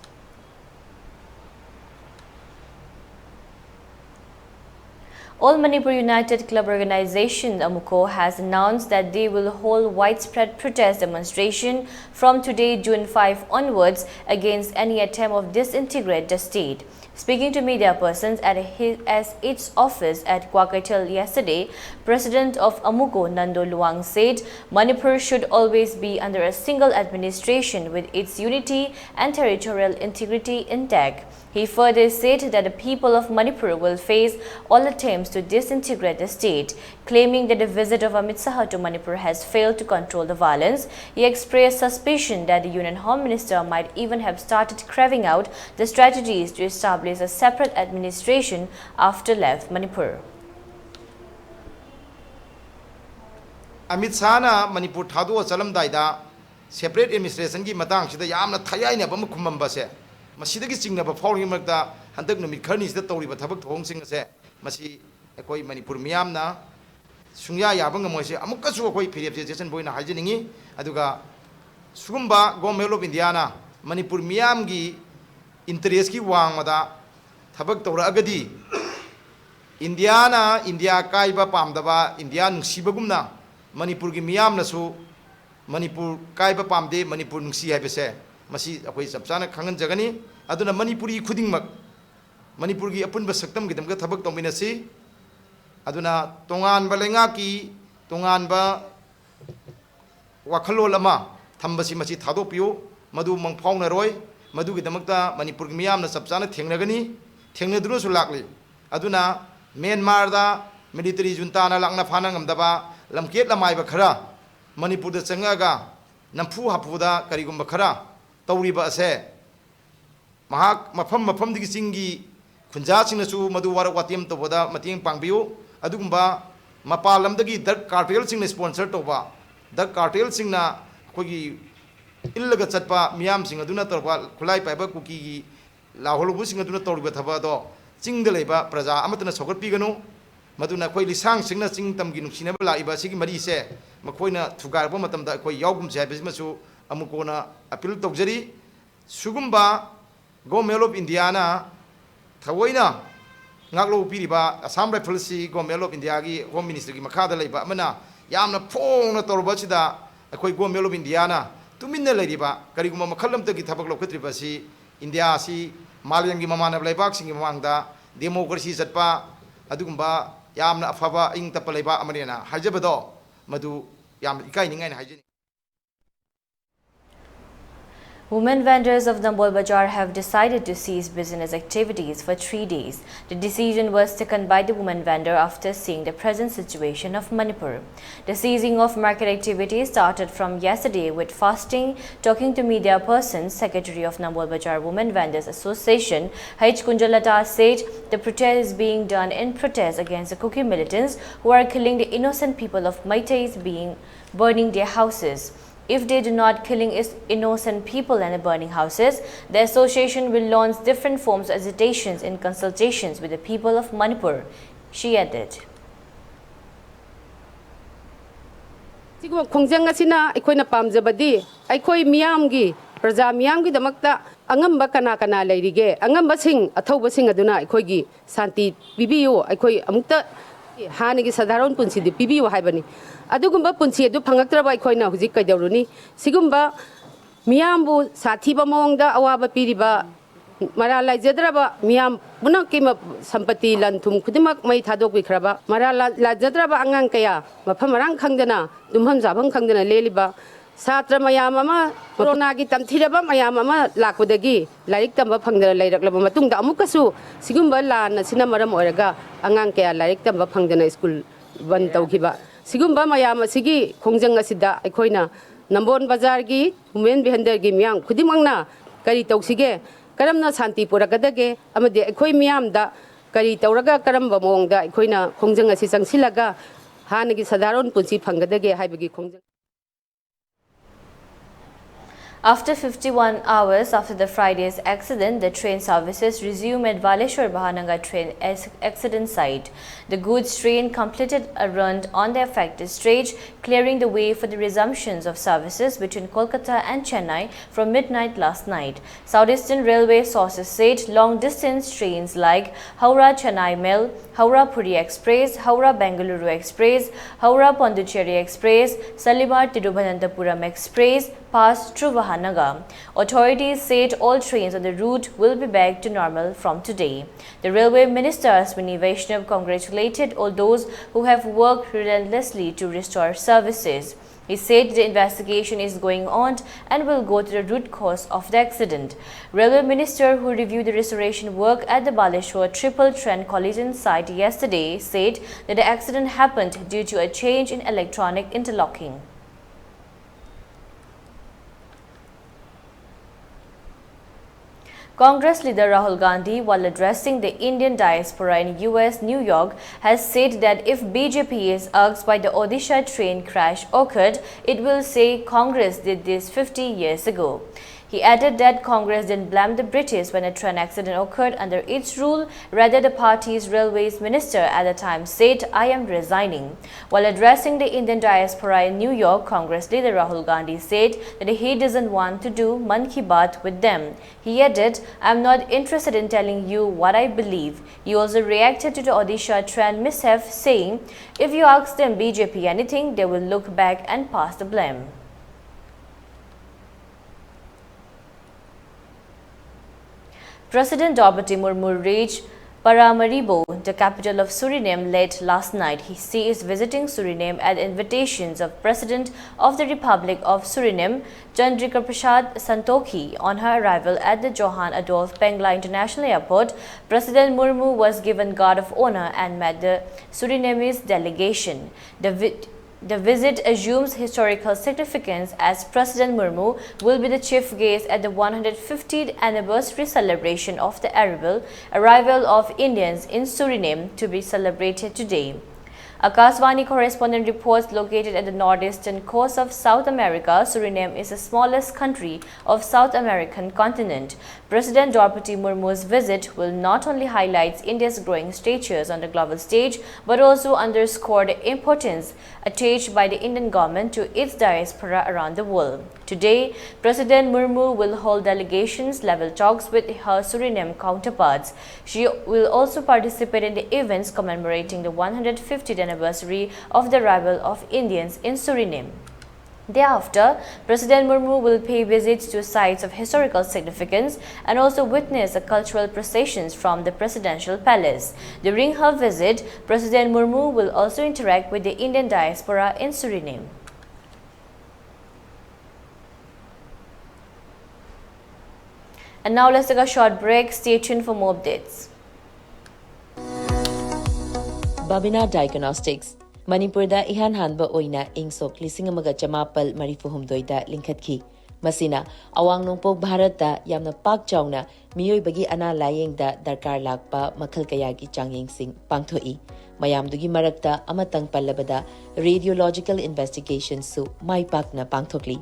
All Manipur United Club Organization, AMUCO, has announced that they will hold widespread protest demonstration from today, June five onwards, against any attempt of disintegrate the state. Speaking to media persons at his, at its office at Kwakeithel yesterday, President of AMUCO, Nando Luang, said Manipur should always be under a single administration with its unity and territorial integrity intact. He further said that the people of Manipur will face all attempts to disintegrate the state. Claiming that the visit of Amit Shah to Manipur has failed to control the violence, he expressed suspicion that the Union Home Minister might even have started carving out the strategies to establish a separate administration after left Manipur. Amit ꯁꯥꯍꯅ Manipur ꯊꯥꯗꯣꯛꯑ ꯆꯠꯂꯝꯗꯥꯏꯗ separate administrationꯒꯤ ꯃꯇꯥꯡꯁꯤꯗ ꯌꯥꯝꯅ ꯊꯌꯥꯏꯅꯕ ꯑꯃ ꯈꯨꯝꯃꯝꯕꯁꯦ, ꯃꯁꯤꯗꯒꯤ ꯆꯤꯡꯅꯕ ꯐꯥꯎꯔꯤꯉꯩ ꯃꯔꯛꯇ ꯍꯟꯗꯛ ꯅꯨꯃꯤꯠ ꯈꯔꯅꯤꯁꯤꯗ ꯇꯧꯔꯤꯕ ꯊꯕꯛ ꯊꯧꯑꯣꯡꯁꯤꯡ ꯑꯁꯦ ꯃꯁꯤ ꯑꯩꯈꯣꯏ ꯃꯅꯤꯄꯨꯔ ꯃꯤꯌꯥꯝꯅ ꯁꯨꯡꯌꯥ ꯌꯥꯕ ꯉꯝꯃꯣꯏꯁꯦ ꯑꯃꯨꯛꯀꯁꯨ ꯑꯩꯈꯣꯏ ꯐꯤꯔꯦꯞꯁꯦ ꯆꯦꯛꯁꯤꯟꯕ ꯑꯣꯏꯅ ꯍꯥꯏꯖꯅꯤꯡꯉꯤ꯫ ꯑꯗꯨꯒ ꯁꯤꯒꯨꯝꯕ Government of Indiaꯅ ꯃꯅꯤꯄꯨꯔ ꯃꯤꯌꯥꯝꯒꯤ interestꯀꯤ ꯋꯥꯡꯃꯗ ꯊꯕꯛ ꯇꯧꯔꯛꯑꯒꯗꯤ, ꯏꯟꯗꯤꯌꯥꯅ ꯏꯟꯗꯤꯌꯥ ꯀꯥꯏꯕ ꯄꯥꯝꯗꯕ, ꯏꯟꯗꯤꯌꯥ ꯅꯨꯡꯁꯤꯕꯒꯨꯝꯅ ꯃꯅꯤꯄꯨꯔꯒꯤ ꯃꯤꯌꯥꯝꯅꯁꯨ ꯃꯅꯤꯄꯨꯔ ꯀꯥꯏꯕ ꯄꯥꯝꯗꯦ, ꯃꯅꯤꯄꯨꯔ ꯅꯨꯡꯁꯤ ꯍꯥꯏꯕꯁꯦ ꯃꯁꯤ ꯑꯩꯈꯣꯏ ꯆꯞ ꯆꯥꯅ ꯈꯪꯍꯟꯖꯒꯅꯤ꯫ ꯑꯗꯨꯅ ꯃꯅꯤꯄꯨꯔꯤ ꯈꯨꯗꯤꯡꯃꯛ ꯃꯅꯤꯄꯨꯔꯒꯤ ꯑꯄꯨꯟꯕ ꯁꯛꯇꯝꯒꯤꯗꯃꯛꯇ ꯊꯕꯛ ꯇꯧꯃꯤꯟꯅꯁꯤ꯫ ꯑꯗꯨꯅ ꯇꯣꯉꯥꯟꯕ ꯂꯩꯉꯥꯛꯀꯤ ꯇꯣꯉꯥꯟꯕ ꯋꯥꯈꯜꯂꯣꯟ ꯑꯃ ꯊꯝꯕꯁꯤ ꯃꯁꯤ ꯊꯥꯗꯣꯛꯄꯤꯌꯨ꯫ ꯃꯗꯨ ꯃꯪꯐꯥꯎꯅꯔꯣꯏ꯫ ꯃꯗꯨꯒꯤꯗꯃꯛꯇ ꯃꯅꯤꯄꯨꯔꯒꯤ ꯃꯤꯌꯥꯝꯅ ꯆꯞ ꯆꯥꯅ ꯊꯦꯡꯅꯒꯅꯤ, ꯊꯦꯡꯅꯗꯨꯅꯁꯨ ꯂꯥꯛꯂꯤ꯫ ꯑꯗꯨꯅ ꯃ꯭ꯌꯥꯟꯃꯥꯔꯗ ꯃꯤꯂꯤꯇꯔꯤ ꯖꯨꯟꯇꯥꯅ ꯂꯥꯛꯅ ꯐꯥꯅ ꯉꯝꯗꯕ ꯂꯝꯀꯦꯠ ꯂꯃꯥꯏꯕ ꯈꯔ ꯃꯅꯤꯄꯨꯔꯗ ꯆꯪꯉꯛꯑꯒ ꯅꯝꯐꯨ ꯍꯥꯐꯨꯗ ꯀꯔꯤꯒꯨꯝꯕ ꯈꯔ ꯇꯧꯔꯤꯕ ꯑꯁꯦ ꯃꯍꯥꯛ ꯃꯐꯝ ꯃꯐꯝꯗꯒꯤ ꯆꯤꯡꯒꯤ ꯈꯨꯟꯖꯥꯁꯤꯡꯅꯁꯨ ꯃꯗꯨ ꯋꯥꯔꯛ ꯋꯥꯇꯦꯝ ꯇꯧꯕꯗ ꯃꯇꯦꯡ ꯄꯥꯡꯕꯤꯌꯨ꯫ ꯑꯗꯨꯒꯨꯝꯕ ꯃꯄꯥꯟ ꯂꯝꯗꯒꯤ ꯗ꯭ꯔꯒ ꯀꯥꯔꯇꯦꯜꯁꯤꯡꯅ ꯁ꯭ꯄꯣꯟꯁꯔ ꯇꯧꯕ, ꯗ꯭ꯔꯒ ꯀꯥꯔꯇꯦꯜꯁꯤꯡꯅ ꯑꯩꯈꯣꯏꯒꯤ ꯏꯜꯂꯒ ꯆꯠꯄ ꯃꯤꯌꯥꯝꯁꯤꯡ ꯑꯗꯨꯅ ꯇꯧꯔꯛꯄ ꯈꯨꯠꯂꯥꯏ ꯄꯥꯏꯕ ꯀꯨꯀꯤꯒꯤ ꯂꯥꯎꯍꯧꯂꯨꯕꯁꯤꯡ ꯑꯗꯨꯅ ꯇꯧꯔꯤꯕ ꯊꯕꯛ ꯑꯗꯣ ꯆꯤꯡꯗ ꯂꯩꯕ ꯄ꯭ꯔꯖꯥ ꯑꯃꯠꯇꯅ ꯁꯧꯒꯠꯄꯤꯒꯅꯨ꯫ ꯃꯗꯨꯅ ꯑꯩꯈꯣꯏ ꯂꯤꯁꯥꯡꯁꯤꯡꯅ ꯆꯤꯡ ꯇꯝꯒꯤ ꯅꯨꯡꯁꯤꯅꯕ ꯂꯥꯛꯏꯕ ꯑꯁꯤꯒꯤ ꯃꯔꯤꯁꯦ ꯃꯈꯣꯏꯅ ꯊꯨꯒꯥꯏꯔꯛꯄ ꯃꯇꯝꯗ ꯑꯩꯈꯣꯏ ꯌꯥꯎꯒꯨꯝꯁꯦ ꯍꯥꯏꯕꯁꯤꯃꯁꯨ ꯑꯃꯨꯛ ꯀꯣꯟꯅ ꯑꯄꯤꯜ ꯇꯧꯖꯔꯤ꯫ ꯁꯤꯒꯨꯝꯕ Government of Indiaꯅ ꯊꯑꯣꯏꯅ ꯉꯥꯛꯂꯧ ꯄꯤꯔꯤꯕ Assam Riflesꯁꯤ Government of Indiaꯒꯤ Home Ministerꯒꯤ ꯃꯈꯥꯗ ꯂꯩꯕ ꯑꯃꯅ ꯌꯥꯝꯅ ꯐꯣꯡꯅ ꯇꯧꯔꯨꯕ ꯑꯁꯤꯗ ꯑꯩꯈꯣꯏ Government of Indiaꯅ ꯇꯨꯃꯤꯟꯅ ꯂꯩꯔꯤꯕ, ꯀꯔꯤꯒꯨꯝꯕ ꯃꯈꯜ ꯑꯃꯠꯇꯒꯤ ꯊꯕꯛ ꯂꯧꯈꯠꯇ꯭ꯔꯤꯕ ꯑꯁꯤ ꯏꯟꯗꯤꯌꯥ ꯑꯁꯤ ꯃꯥꯂꯦꯝꯒꯤ ꯃꯃꯥꯟꯅꯕ ꯂꯩꯕꯥꯛꯁꯤꯡꯒꯤ ꯃꯃꯥꯡꯗ democracy ꯆꯠꯄ ꯑꯗꯨꯒꯨꯝꯕ ꯌꯥꯝꯅ ꯑꯐꯕ ꯏꯪ ꯇꯞꯄ ꯂꯩꯕꯥꯛ ꯑꯃꯅꯦꯅ ꯍꯥꯏꯖꯕꯗꯣ ꯃꯗꯨ ꯌꯥꯝꯅ ꯏꯀꯥꯏꯅꯤꯡꯉꯥꯏꯅ ꯍꯥꯏꯖꯅꯤꯡꯏ꯫ Women vendors of Nambol Bazar have decided to cease business activities for three days. The decision was taken by the women vendor after seeing the present situation of Manipur. The ceasing of market activities started from yesterday with fasting. Talking to media persons, Secretary of Nambol Bazar Women Vendors Association, H Kunjalata, said the protest is being done in protest against the Kuki militants who are killing the innocent people of Meiteis, being burning their houses. If they do not killing is innocent people and burning houses, the association will launch different forms of agitations in consultations with the people of Manipur, she added. ꯁꯤꯒꯨꯝꯕ ꯈꯣꯡꯖꯪ ꯑꯁꯤꯅ ꯑꯩꯈꯣꯏꯅ ꯄꯥꯝꯖꯕꯗꯤ ꯑꯩꯈꯣꯏ ꯃꯤꯌꯥꯝꯒꯤ, ꯄ꯭ꯔꯖꯥ ꯃꯤꯌꯥꯝꯒꯤꯗꯃꯛꯇ ꯑꯉꯝꯕ ꯀꯅꯥ ꯀꯅꯥ ꯂꯩꯔꯤꯒꯦ, ꯑꯉꯝꯕꯁꯤꯡ, ꯑꯊꯧꯕꯁꯤꯡ ꯑꯗꯨꯅ ꯑꯩꯈꯣꯏꯒꯤ ꯁꯥꯟꯇꯤ ꯄꯤꯕꯤꯌꯨ, ꯑꯩꯈꯣꯏ ꯑꯃꯨꯛꯇ ꯍꯥꯟꯅꯒꯤ ꯁꯥꯙꯥꯔꯣꯟ ꯄꯨꯟꯁꯤꯗꯨ ꯄꯤꯕꯤꯌꯨ ꯍꯥꯏꯕꯅꯤ꯫ ꯑꯗꯨꯒꯨꯝꯕ ꯄꯨꯟꯁꯤ ꯑꯗꯨ ꯐꯪꯉꯛꯇ꯭ꯔꯕ ꯑꯩꯈꯣꯏꯅ ꯍꯧꯖꯤꯛ ꯀꯩꯗꯧꯔꯨꯅꯤ? ꯁꯤꯒꯨꯝꯕ ꯃꯤꯌꯥꯝꯕꯨ ꯁꯥꯊꯤꯕ ꯃꯑꯣꯡꯗ ꯑꯋꯥꯕ ꯄꯤꯔꯤꯕ ꯃꯔꯥꯜ ꯂꯩꯖꯗ꯭ꯔꯕ ꯃꯤꯌꯥꯝ ꯄꯨꯝꯅꯃꯛꯀꯤ ꯃ- ꯁꯝꯄꯇꯤ, ꯂꯟ ꯊꯨꯝ ꯈꯨꯗꯤꯡꯃꯛ ꯃꯩ ꯊꯥꯗꯣꯛꯄꯤꯈ꯭ꯔꯕ, ꯃꯔꯥꯜ ꯂ- ꯂꯩꯖꯗ꯭ꯔꯕ ꯑꯉꯥꯡ ꯀꯌꯥ ꯃꯐꯝ ꯃꯔꯥꯡ ꯈꯪꯗꯅ, ꯇꯨꯝꯐꯝ ꯆꯥꯐꯝ ꯈꯪꯗꯅ ꯂꯦꯜꯂꯤꯕ, ꯁꯥꯇ꯭ꯔ ꯃꯌꯥꯝ ꯑꯃ, ꯀꯣꯔꯣꯅꯥꯒꯤ ꯇꯝꯊꯤꯔꯕ ꯃꯌꯥꯝ ꯑꯃ ꯂꯥꯛꯄꯗꯒꯤ ꯂꯥꯏꯔꯤꯛ ꯇꯝꯕ ꯐꯪꯗꯅ ꯂꯩꯔꯛꯂꯕ ꯃꯇꯨꯡꯗ, ꯑꯃꯨꯛꯀꯁꯨ ꯁꯤꯒꯨꯝꯕ ꯂꯥꯟ ꯑꯁꯤꯅ ꯃꯔꯝ ꯑꯣꯏꯔꯒ ꯑꯉꯥꯡ ꯀꯌꯥ ꯂꯥꯏꯔꯤꯛ ꯇꯝꯕ ꯐꯪꯗꯅ ꯁ꯭ꯀꯨꯜ ꯕꯟ ꯇꯧꯈꯤꯕ, ꯁꯤꯒꯨꯝꯕ ꯃꯌꯥꯝ ꯑꯁꯤꯒꯤ ꯈꯣꯡꯖꯪ ꯑꯁꯤꯗ ꯑꯩꯈꯣꯏꯅ ꯅꯝꯕꯣꯜ ꯕꯖꯥꯔꯒꯤ ꯋꯨꯃꯦꯟ ꯚꯦꯟꯗꯔꯒꯤ ꯃꯤꯌꯥꯝ ꯈꯨꯗꯤꯡꯃꯛꯅ ꯀꯔꯤ ꯇꯧꯁꯤꯒꯦ, ꯀꯔꯝꯅ ꯁꯥꯟꯇꯤ ꯄꯨꯔꯛꯀꯗꯒꯦ ꯑꯃꯗꯤ ꯑꯩꯈꯣꯏ ꯃꯤꯌꯥꯝꯗ ꯀꯔꯤ ꯇꯧꯔꯒ ꯀꯔꯝꯕ ꯃꯑꯣꯡꯗ ꯑꯩꯈꯣꯏꯅ ꯈꯣꯡꯖꯪ ꯑꯁꯤ ꯆꯪꯁꯤꯜꯂꯒ ꯍꯥꯟꯅꯒꯤ ꯁꯥꯙꯥꯔꯣꯟ ꯄꯨꯟꯁꯤ ꯐꯪꯒꯗꯒꯦ ꯍꯥꯏꯕꯒꯤ ꯈꯣꯡꯖꯪ꯫ After fifty-one hours after the Friday's accident, the train services resume at Baleshwar Bahanagar train ac- accident site. The goods train completed a run on the affected stretch, clearing the way for the resumptions of services between Kolkata and Chennai from midnight last night. Southeastern Railway sources said long distance trains like Howrah Chennai Mail, Howrah Puri Express, Howrah Bengaluru Express, Howrah Pondicherry Express, Shalimar Tiruvananthapuram Express passed through Vahanagar. Authorities said all trains on the route will be back to normal from today. The railway minister Ashwini Vaishnaw congratulated all those who have worked relentlessly to restore services. He said the investigation is going on and will go to the root cause of the accident. Railway minister who reviewed the restoration work at the Baleshwar triple train collision site yesterday said that the accident happened due to a change in electronic interlocking. Congress leader Rahul Gandhi, while addressing the Indian diaspora in U S New York, has said that if B J P is asked why the Odisha train crash occurred, it will say Congress did this fifty years ago. He added that Congress didn't blame the British when a train accident occurred under its rule. Rather, the party's railways minister at the time said, "I am resigning." While addressing the Indian diaspora in New York, Congress leader Rahul Gandhi said that he doesn't want to do Mann Ki Baat with them. He added, "I'm not interested in telling you what I believe." He also reacted to the Odisha train mishap, saying, "If you ask them B J P anything, they will look back and pass the blame." President Droupadi Murmu reached Paramaribo, the capital of Suriname, late last night. He, she is visiting Suriname at invitations of President of the Republic of Suriname, Chandrika Prasad Santokhi. On her arrival at the Johann Adolf Pengler International Airport, President Murmu was given guard of honor and met the Surinamese delegation. The vi- the visit assumes historical significance as President Murmu will be the chief guest at the one hundred fiftieth anniversary celebration of the arrival, arrival of Indians in Suriname, to be celebrated today. Akashvani correspondent reports. Located at the northeastern coast of South America, Suriname is the smallest country of South American continent. President Droupadi Murmu's visit will not only highlight India's growing stature on the global stage, but also underscore the importance attached by the Indian government to its diaspora around the world. Today, President Murmu will hold delegations level talks with her Suriname counterparts. She will also participate in the events commemorating the one hundred fiftieth anniversary of the arrival of Indians in Suriname. Thereafter, President Murmu will pay visits to sites of historical significance and also witness the cultural processions from the presidential palace. During her visit, President Murmu will also interact with the Indian diaspora in Suriname. And now let's take a short break. Stay tuned for more updates. Babina Diagnostics. ꯃꯅꯤꯄꯨꯔꯗ ꯏꯍꯥꯟ ꯍꯥꯟꯕ ꯑꯣꯏꯅ ꯏꯪ ꯁꯣꯛ ꯂꯤꯁꯤꯡ ꯑꯃꯒ ꯆꯃꯥꯄꯜ ꯃꯔꯤꯐꯨ ꯍꯨꯝꯗꯣꯏꯗ ꯂꯤꯡꯈꯠꯈꯤ꯫ ꯃꯁꯤꯅ ꯑꯋꯥꯡ ꯅꯣꯡꯄꯣꯛ ꯚꯥꯔꯠꯇ ꯌꯥꯝꯅ ꯄꯥꯛ ꯆꯥꯎꯅ ꯃꯤꯑꯣꯏꯕꯒꯤ ꯑꯅꯥ ꯂꯥꯌꯦꯡꯗ ꯗꯔꯀꯥꯔ ꯂꯥꯛꯄ ꯃꯈꯜ ꯀꯌꯥꯒꯤ ꯆꯥꯡꯌꯦꯡꯁꯤꯡ ꯄꯥꯡꯊꯣꯛꯏ꯫ ꯃꯌꯥꯝꯗꯨꯒꯤ ꯃꯔꯛꯇ ꯑꯃꯇꯪ ꯄꯜꯂꯕꯗ, radiological investigationꯁꯨ ꯃꯥꯏ ꯄꯥꯛꯅ ꯄꯥꯡꯊꯣꯛꯂꯤ꯫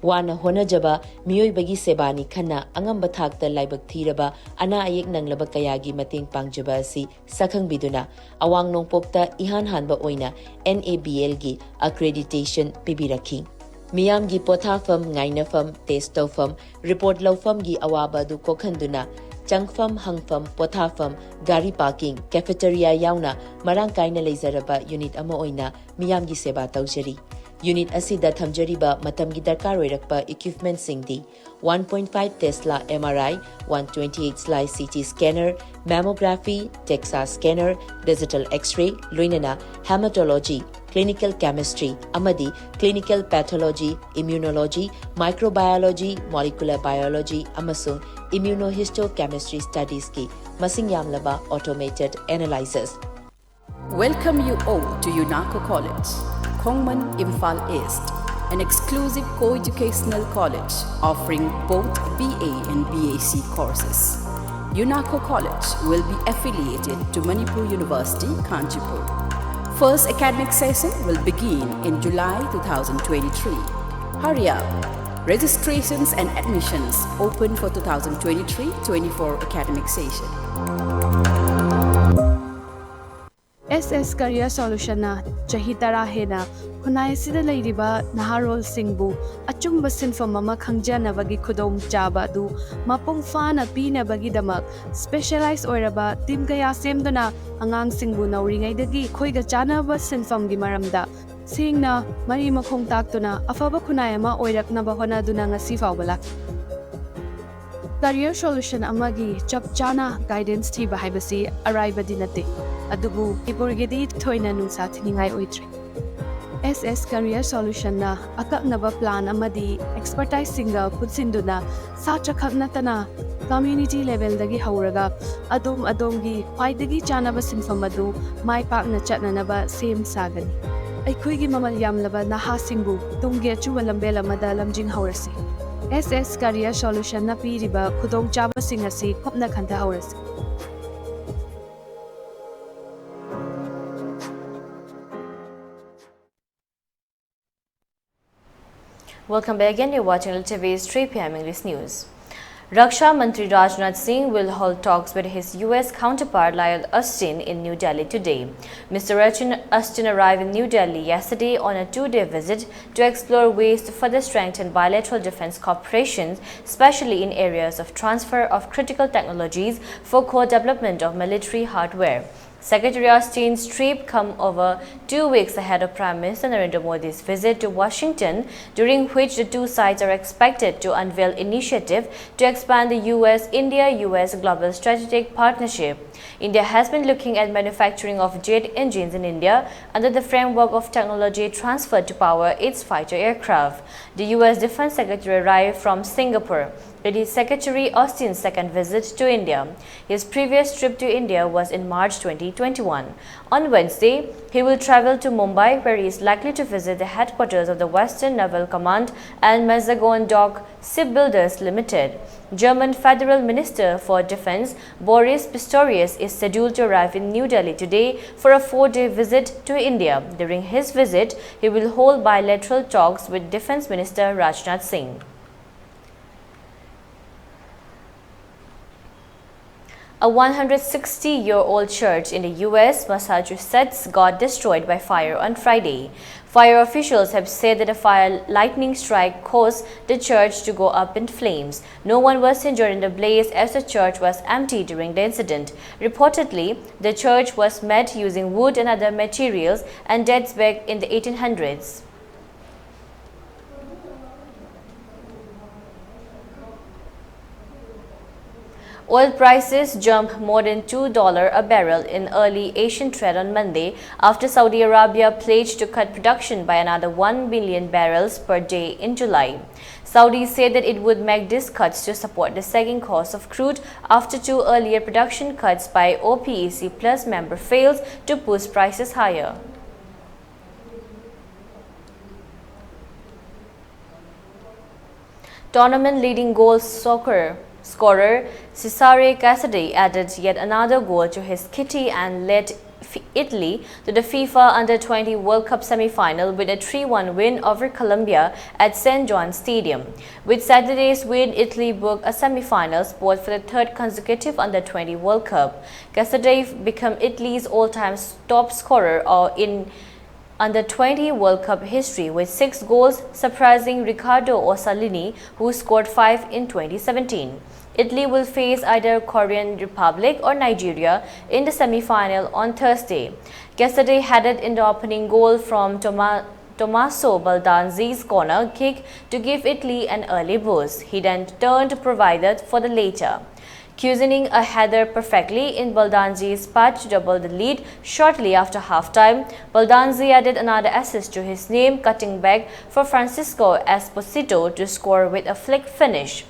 ꯋꯥꯅ ꯍꯣꯠꯅꯖꯕ ꯃꯤꯑꯣꯏꯕꯒꯤ ꯁꯦꯕꯥꯅꯤ ꯈꯟꯅ ꯑꯉꯝꯕ ꯊꯥꯛꯇ ꯂꯥꯏꯕꯛ ꯊꯤꯔꯕ ꯑꯅꯥ ꯑꯌꯦꯛ ꯅꯪꯂꯕ ꯀꯌꯥꯒꯤ ꯃꯇꯦꯡ ꯄꯥꯡꯖꯕ ꯑꯁꯤ ꯁꯛꯈꯪꯕꯤꯗꯨꯅ ꯑꯋꯥꯡ ꯅꯣꯡꯄꯣꯛꯇ ꯏꯍꯥꯟ ꯍꯥꯟꯕ ꯑꯣꯏꯅ NABLꯒꯤ accreditation ꯄꯤꯕꯤꯔꯛꯈꯤ꯫ ꯃꯤꯌꯥꯝꯒꯤ ꯄꯣꯊꯥꯐꯝ, ꯉꯥꯏꯅꯐꯝ, test ꯇꯧꯐꯝ, report ꯂꯧꯐꯝꯒꯤ ꯑꯋꯥꯕ ꯑꯗꯨ ꯀꯣꯛꯍꯟꯗꯨꯅ ꯆꯪꯐꯝ, ꯍꯪꯐꯝ, ꯄꯣꯊꯥꯐꯝ, ꯒꯥꯔꯤ parking, cafeteria ꯌꯥꯎꯅ ꯃꯔꯥꯡ ꯀꯥꯏꯅ ꯂꯩꯖꯔꯕ unit ꯑꯃ ꯑꯣꯏꯅ ꯃꯤꯌꯥꯝꯒꯤ ꯁꯦꯕꯥ ꯇꯧꯖꯔꯤ꯫ Unit ꯑꯁꯤꯗ ꯊꯝꯖꯔꯤꯕ ꯃꯇꯝꯒꯤ ꯗꯔꯀꯥꯔ ꯑꯣꯏꯔꯛꯄ equipmentꯁꯤꯡꯗꯤ: one point five Tesla M R I, one twenty-eight slice C T scanner, mammography, DEXA scanner, digital X-ray, ꯂꯣꯏꯅꯅ hematology, clinical chemistry ꯑꯃꯗꯤ clinical pathology, immunology, microbiology, molecular biology ꯑꯃꯁꯨꯡ immunohistochemistry studiesꯀꯤ ꯃꯁꯤꯡ ꯌꯥꯝꯂꯕ automated analyzers꯫ Welcome you all to UNACO College, Khongman, Imphal East, an exclusive co-educational college offering both B A and B A C courses. UNACO College will be affiliated to Manipur University, Kanchipur. First academic session will begin in July two thousand twenty-three. Hurry up! Registrations and admissions open for two thousand twenty-three twenty-four academic session. S S Career Solutionꯅ ꯆꯍꯤ ꯇꯔꯥ ꯍꯦꯟꯅ ꯈꯨꯟꯅꯥꯏ ꯑꯁꯤꯗ ꯂꯩꯔꯤꯕ ꯅꯍꯥꯔꯣꯜꯁꯤꯡꯕꯨ ꯑꯆꯨꯝꯕ ꯁꯤꯟꯐꯝ ꯑꯃ ꯈꯪꯖꯅꯕꯒꯤ ꯈꯨꯗꯣꯡꯆꯥꯕ ꯑꯗꯨ ꯃꯄꯨꯡ ꯐꯥꯅ ꯄꯤꯅꯕꯒꯤꯗꯃꯛ specialize ꯑꯣꯏꯔꯕ team ꯀꯌꯥ ꯁꯦꯝꯗꯨꯅ ꯑꯉꯥꯡꯁꯤꯡꯕꯨ ꯅꯧꯔꯤꯉꯩꯗꯒꯤ ꯑꯩꯈꯣꯏꯒ ꯆꯥꯟꯅꯕ ꯁꯤꯟꯐꯝꯒꯤ ꯃꯔꯝꯗ ꯁꯦꯡꯅ ꯃꯔꯤ ꯃꯈꯣꯡ ꯇꯥꯛꯇꯨꯅ ꯑꯐꯕ ꯈꯨꯟꯅꯥꯏ ꯑꯃ ꯑꯣꯏꯔꯛꯅꯕ ꯍꯣꯠꯅꯗꯨꯅ ꯉꯁꯤ ꯐꯥꯎꯕ ꯂꯥꯛꯂꯤ꯫ Career Solution ꯑꯃꯒꯤ ꯆꯞ ꯆꯥꯅ guidance ꯊꯤꯕ ꯍꯥꯏꯕꯁꯤ ꯑꯔꯥꯏꯕꯗꯤ ꯅꯠꯇꯦ, ꯑꯗꯨꯕꯨ ꯃꯅꯤꯄꯨꯔꯒꯤꯗꯤ ꯊꯣꯏꯅ ꯅꯨꯡꯁꯥ ꯊꯤꯅꯤꯡꯉꯥꯏ ꯑꯣꯏꯗ꯭ꯔꯦ꯫ S S Career Solutionꯅ ꯑꯀꯛꯅꯕ plan ꯑꯃꯗꯤ expertiseꯁꯤꯡꯒ ꯄꯨꯟꯁꯤꯟꯗꯨꯅ ꯁꯥꯇ꯭ꯔꯈꯛ ꯅꯠꯇꯅ community levelꯗꯒꯤ ꯍꯧꯔꯒ ꯑꯗꯣꯝ ꯑꯗꯣꯝꯒꯤ ꯈ꯭ꯋꯥꯏꯗꯒꯤ ꯆꯥꯅꯕ ꯁꯤꯟꯐꯝ ꯑꯗꯨ ꯃꯥꯏ ꯄꯥꯛꯅ ꯆꯠꯅꯅꯕ ꯁꯦꯝ ꯁꯥꯒꯅꯤ꯫ ꯑꯩꯈꯣꯏꯒꯤ ꯃꯃꯜ ꯌꯥꯝꯂꯕ ꯅꯍꯥꯁꯤꯡꯕꯨ ꯇꯨꯡꯒꯤ ꯑꯆꯨꯝꯕ ꯂꯝꯕꯦꯜ ꯑꯃꯗ ꯂꯝꯖꯤꯡꯍꯧꯔꯁꯤ꯫ S S Career Solutionꯅ ꯄꯤꯔꯤꯕ ꯈꯨꯗꯣꯡꯆꯥꯕꯁꯤꯡ ꯑꯁꯤ ꯀꯨꯞꯅ ꯈꯟꯊꯍꯧꯔꯁꯤ꯫ Welcome back again. You're watching L T V's three P M English News. Raksha Mantri Rajnath Singh will hold talks with his U S counterpart Lloyd Austin in New Delhi today. Mister Rajn- Austin arrived in New Delhi yesterday on a two-day visit to explore ways to further strengthen bilateral defense cooperation, especially in areas of transfer of critical technologies for co-development of military hardware. Secretary Austin's trip come over two weeks ahead of Prime Minister Narendra Modi's visit to Washington, during which the two sides are expected to unveil initiative to expand the U S India U S global strategic partnership. India has been looking at manufacturing of jet engines in India under the framework of technology transfer to power its fighter aircraft. The U S Defense Secretary arrived from Singapore. It is Secretary Austin's second visit to India. His previous trip to India was in March twenty twenty-one. On Wednesday, he will travel to Mumbai, where he is likely to visit the headquarters of the Western Naval Command and Mazagon Dock Shipbuilders Limited. German Federal Minister for Defense Boris Pistorius is scheduled to arrive in New Delhi today for a four-day visit to India. During his visit, he will hold bilateral talks with Defense Minister Rajnath Singh. A one hundred sixty year old church in the U S, Massachusetts, got destroyed by fire on Friday. Fire officials have said that a fire lightning strike caused the church to go up in flames. No one was injured in the blaze as the church was empty during the incident. Reportedly, the church was made using wood and other materials and dates back in the eighteen hundreds. Oil prices jumped more than two dollars a barrel in early Asian trade on Monday after Saudi Arabia pledged to cut production by another one million barrels per day in July. Saudi said that it would make these cuts to support the sagging cost of crude after two earlier production cuts by OPEC Plus member failed to push prices higher. Tournament leading goal soccer scorer Cesare Casadei added yet another goal to his kitty and led F- Italy to the FIFA Under twenty World Cup semi-final with a three one win over Colombia at San Juan Stadium. With Saturday's win, Italy booked a semi-final spot for the third consecutive Under twenty World Cup. Casadei became Italy's all-time top scorer in Under twenty World Cup history with six goals, surprising Riccardo Orsolini, who scored five in twenty seventeen. Italy will face either Korean Republic or Nigeria in the semi-final on Thursday. Casadei headed in the opening goal from Toma- Tommaso Baldanzi's corner kick to give Italy an early boost. He then turned to provide it for the later. Cushioning a header perfectly in Baldanzi's path to double the lead shortly after halftime, Baldanzi added another assist to his name, cutting back for Francisco Esposito to score with a flick finish.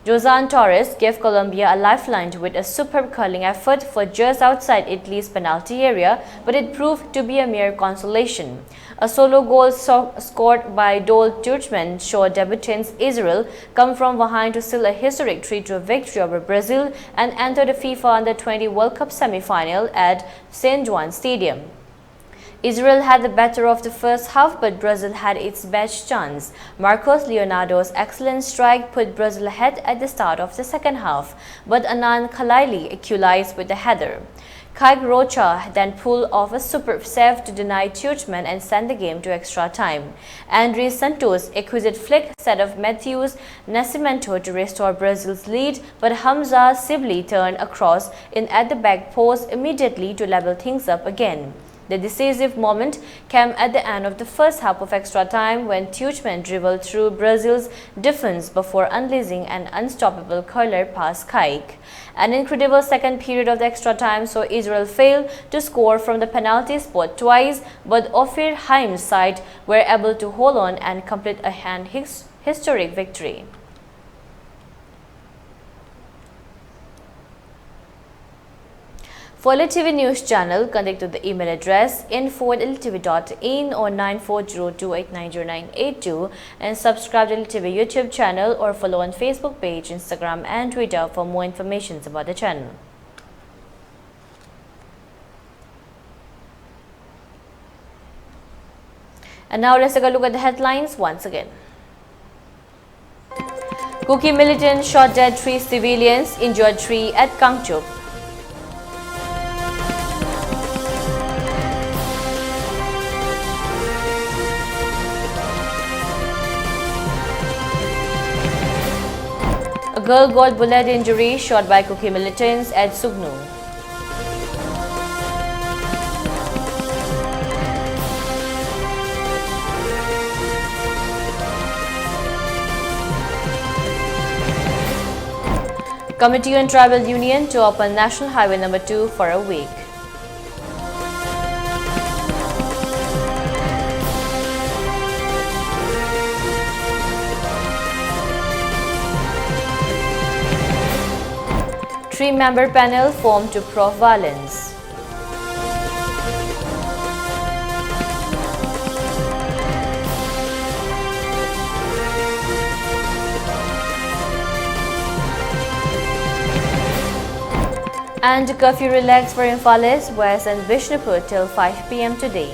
Josan Torres gave Colombia a lifeline with a superb curling effort for just outside Italy's penalty area, but it proved to be a mere consolation. A solo goal so- scored by Dol Tujman showed debutants Israel come from behind to seal a historic three two victory over Brazil and enter the FIFA Under twenty World Cup semi-final at San Juan Stadium. Israel had the better of the first half, but Brazil had its best chance. Marcos Leonardo's excellent strike put Brazil ahead at the start of the second half, but Anand Khalili equalized with a header. Kaique Rocha then pulled off a superb save to deny Tujman and send the game to extra time. Andrey Santos' exquisite flick set up Matheus Nascimento to restore Brazil's lead, but Hamza Sibley turned a cross in at the back post immediately to level things up again. The decisive moment came at the end of the first half of extra time when Tujman dribbled through Brazil's defense before unleashing an unstoppable curler past Kaique. An incredible second period of the extra time saw Israel fail to score from the penalty spot twice, but Ofir Haim's side were able to hold on and complete a hand his- historic victory. For L T V News channel, contact to the email address info at L T V dot in or nine four zero two eight nine zero nine eight two, and subscribe to L T V YouTube channel or follow on Facebook page, Instagram and Twitter for more informations about the channel. And now let's take a look at the headlines once again. Kuki militant shot dead three civilians, injured three at Kangchup. Girl got bullet injury shot by Kuki militants at Sugnu. Committee on Tribal Union to open National Highway number two for a week. Three-member panel formed to probe violence. And curfew relaxed for Imphal East, West and Bishnupur till five p m today.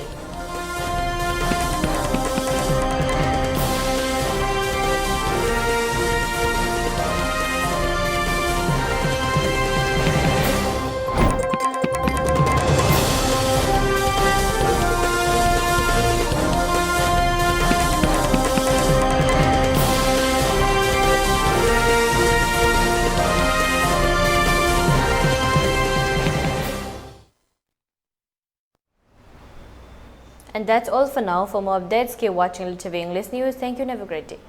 And that's all for now. For more updates, keep watching L T V English News. Thank you and have a great day.